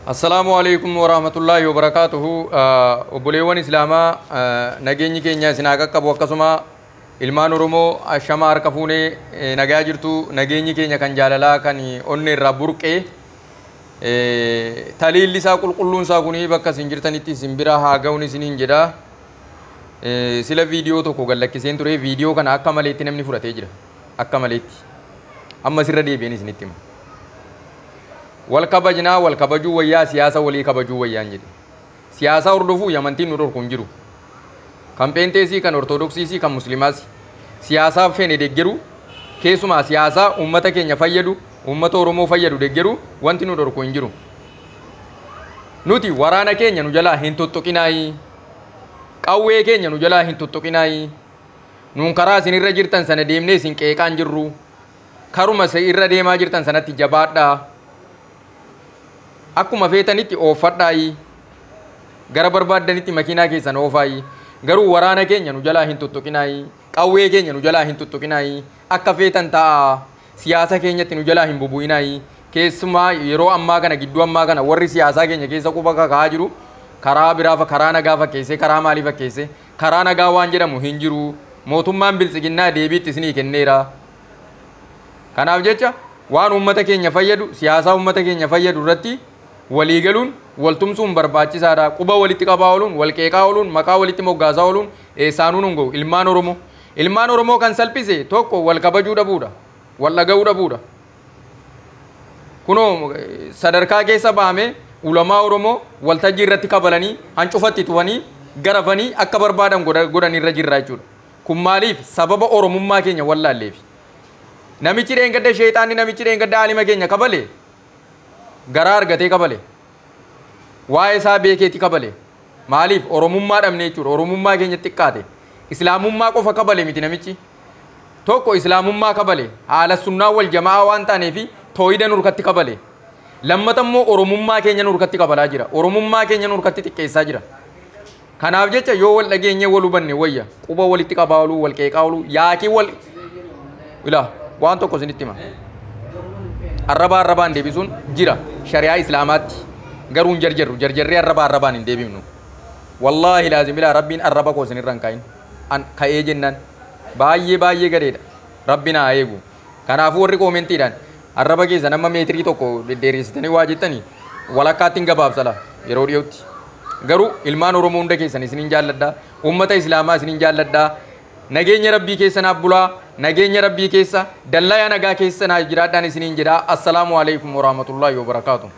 Assalaamu alaikum warahmatullaahi wabarakaatuhu. Obboleewwan Islaamaa, nageenyi keenya isin haa qaqqabu. Akkasuma ilmaan Oromoo, ashama harka fuunee, nagaa jirtu? Nageenyi keenya kan jaalalaa, kan onnee irraa burqee, taliilli isaa qulqulluun isaa kuni bakka isin jirtanitti isin bira haa ga'uun isiniin jedha. Sila viidiyoo tokko gallakkiseen ture. Viidiyoo kana akka maleetti namni fudhatee jira. Akka maleetti. Amma sirra deebi'een isinitti hima. Wal kabajnaa, wal kabajuu wayyaa, siyaasa walii kabajuu wayyaan jedhe. Siyaasa hordofuu amantiin nu dhorku hin jiru. Kan Pheenxeesii, kan Ortodoksiisii, kan Muslimaas. Siyaasaa feene deeggaru, keessumaa siyaasaa uummata keenya fayyadu, uummata Oromoo fayyadu deeggaru wanti nu dhorku hin jiru. Nuti waraana keenya nu jalaa hin tuttuqinaayi. Qawwee keenya nu jalaa hin tuttuqinaayi. Nuun karaa isin irra jirtan sana deemnee isin qeeqaan jirru. Karuma isin irra deemaa jirtan sanatti jabaadhaa. Akkuma feetanitti ooffadhaayi. Gara barbaaddanitti makiinaa keessan oofaayi. Garuu waraana keenya nu jalaa hin tuttuqinaayi. Qawwee keenya nu jalaa hin tuttuqinaayi. Akka feetan ta'a. Siyaasa keenyatti nu jalaa hin bubu'inaayi. Keessumaa yeroo ammaa kana, gidduu ammaa kana, warri siyaasaa keenya keessa quba kakaa'aa jiru karaa biraa, karaa nagaa fakkeessee, karaa maalii fakkeessee, karaa nagaa waan jedhamu hin jiru. Mootummaan biltsiginnaa deebiitti isinii kenneera. Kanaaf jecha waan uummata keenya fayyadu, siyaasaa uummata keenya fayyadu irratti walii galuun, waltumsuun barbaachisaadha. Quba walitti qabaa ooluun, wal qeeqaa ooluun, maqaa walitti moggaasaa ooluun eessaanuu nun ga'u ilmaan Oromoo. Ilmaan Oromoo kan salphise tokko wal kabajuu dhabuudha. Wal dhaga'uu dhabuudha. Kunoo sadarkaa keessa bahamee ulamaa Oromoo waltajjii irratti kabalanii, hancufatti tufanii, garafanii akka barbaadan godhan irra jirra jechuudha. Kun maaliif? Sababa Oromummaa keenya wallaalleefi. Namichi dheengadda, sheexaanni namichi dheengadda aalima keenya kabale garaa argatee kabale. Waa'ee isaa beekeeti kabale. Maaliif? Oromummaa dhabne jechuudha. Oromummaa keenya xiqqaate. Islaamummaa qofa kabale miti namichi. Tokko Islaamummaa kabale. Haala sunnaa wal jamaa waan taaneefi tooyida nurkatti kabale. Lammata immoo Oromummaa keenya nurkatti kabalaa jira. Oromummaa keenya nurkatti xiqqeessaa jira. Kanaaf jecha yoo wal dhageenyee wal hubanne wayya. Quba walitti qabaa ooluu, wal qeeqaa ooluu, yaakii wal ilaa waan tokko isinitti hima. Arrabaa arrabaan deebisuun jira shari'aa Islaamaatti. Garuu hin jarjarru, jarjarree arrabaa arrabaan hin deebifnu. Wallaahi laazim ilaa Rabbiin arraba koo isinirra hin kaa'in. An ka'ee jennaan baay'ee baay'ee gadeedha. Rabbi naa eegu. Kanaafuu warri koomentiidhaan arraba keessan amma meetirii 1 deddeeresitanii waa jettanii, walakkaatti hin gabaabsala yeroo dhiyootti. Garuu ilmaan Oromoo hunda keessan isinin jaalladha. Uummata Islaamaa isinin jaalladha. Nageenya Rabbii keessa naaf bulaa. Nageenya Rabbii keessa, dallaya nagaa keessa naa jiraadhaan isiniin jedha. Assalaamu alaikum warahmatullaahi wabarakaatu.